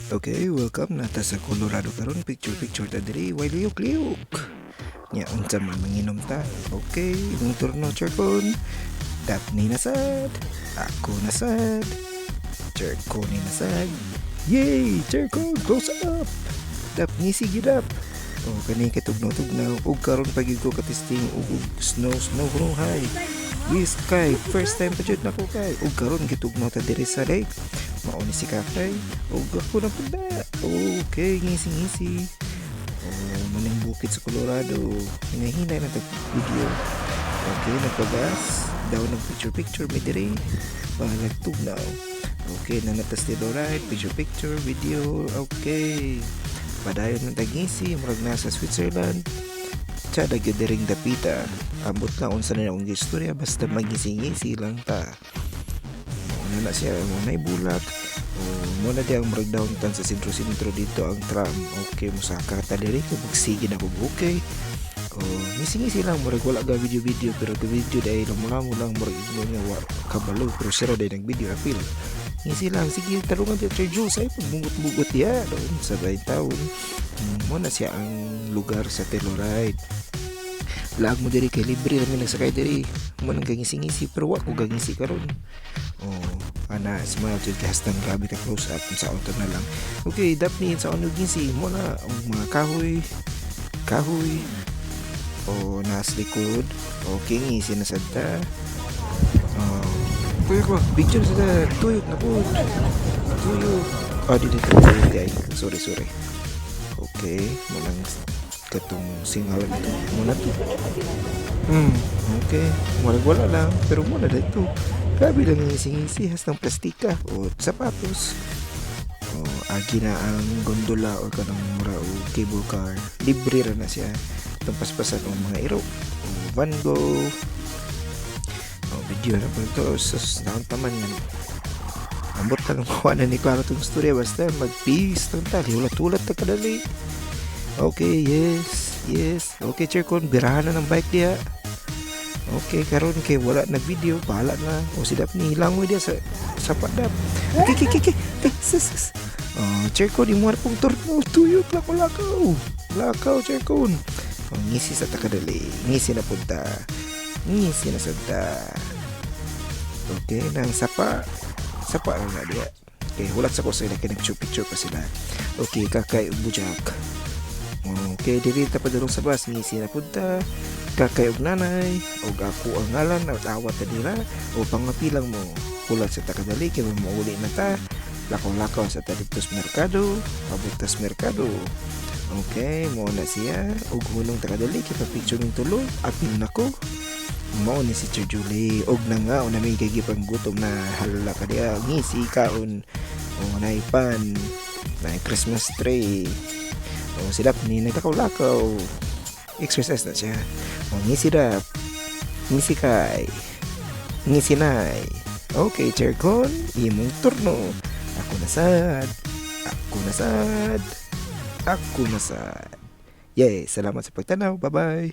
Okay, welcome na ta sa Colorado karon. Picture picture ta diri, way liyok-liyok. Nya unsa man, manginom ta. Okay, imong turno, Chercon. Daphne na sad. Ako na sad. Chercon na sad. Yay! Chercon, close up. Daphne, sige dap. Oh, kani kay tugnaw-tugnaw. Ug karon pa gyud ko ka-testing og snow snow hay. Yes, kay first time pa jud nako kay. Ug karon gitugnaw ta diri sa lake. Mao ni si Kakay. Ug ako na pud na. Okay, ngisi-ngisi. Oh, maning bukid sa Colorado. Hinahinay na tag video. Okay, nagpagas. Daw nag picture picture mi diri. Bahalag tugnaw. Okay, nanatas dito right, picture picture, video. Okay. Padayon ng tagngisi, murag nasa Switzerland. Tsada gyud diring dapita. Ambot lang unsa na akong istorya, basta magngisi-ngisi lang ta. Mao na siya, mo na bulak. O mo na diyang murag downtown sa sentro-sentro dito ang tram. Okay, musaka ta diri kay magsige na ko, okay. O ngisi-ngisi lang, murag wala ga video-video, pero ga video dahil lamo-lamo lang, murag igno nga wa kabalo, pero sira dahil nag video apil. Ngisi lang, sige, tarungan di Sir Jules ay pagmungot-mugot ya doon sa bay taon. Mo na siya ang lugar sa Telluride. Laag mo diri kay libre ra mi nagsakay diri. Mo nang gangisi-ngisi, pero wa ko gangisi karon. Oh, ana smile jud kay hastang grabe ka close up sa auto na lang. Okay, Daphne, sa ano gisi mo na ang mga kahoy. Kahoy. Oh, nas likod. Okay, ngisi na sad ta. Oh, tuyok ba? Picture sa tuyok na po. Tuyok. Ah, di dito tuyok guys. Sorry, sorry. Okay, mo katong singaw ito. Muna to. Okay. Murag wala lang, pero muna dito. Grabe lang ngisi-ngisi, hastang plastika o sapatos. O, agi na ang gondola or kanang mura o cable car. Libre ra na siya. Itong paspasan og mga iro. O Van Gogh. O, video na po ito. Sus, naon taman nga. Ambot lang makuha na ni Klaro itong storya. Basta mag-peace lang ta. Hulat-hulat ta kadali. Okay, yes. Okay, Chercon, birahan na ng bike diha. Okay, karon kay wala nag video, bahala na. O si Daphne, hilangoy diha sa padap. Okay. Sus, sus. Oh, Chercon, imo na pong turno. Tuyok, lakaw, lakaw. Lakaw, Chercon. Oh, ngisi sa takadali. Ngisi na punta. Ngisi na sadta. Okay, nang sapa. Sapa lang na diha. Okay, hulat sa ko sa ila kay nag-picture pa sila. Okay, kakay bujak. Okay, diri ta padulong sa bus, ngisi na punta. Kakay og nanay, og ako ang ngalan, at awat ta dira, o pangapilang mo. Hulat sa takadali, kay mauli na ta. Lakaw-lakaw sa ta dito sa merkado, abot ta sa merkado. Okay, mo na siya. Og hunong takadali, kay pa-picture ning tulo, apil na ko. Mao ni si Sir Julie. Og na nga, una may kay gipang gutom na, hala ka diya. Ngisi kaon. O naipan. Na Christmas tree. O si Daphne nagtakaw-lakaw. Exercise na siya. O ngisi dap. Ngisi kay. Ngisi nay. Okay, Chercon, imong turno. Ako na sad. Ako na sad. Ako na sad. Yay, salamat sa pagtanaw. Bye-bye.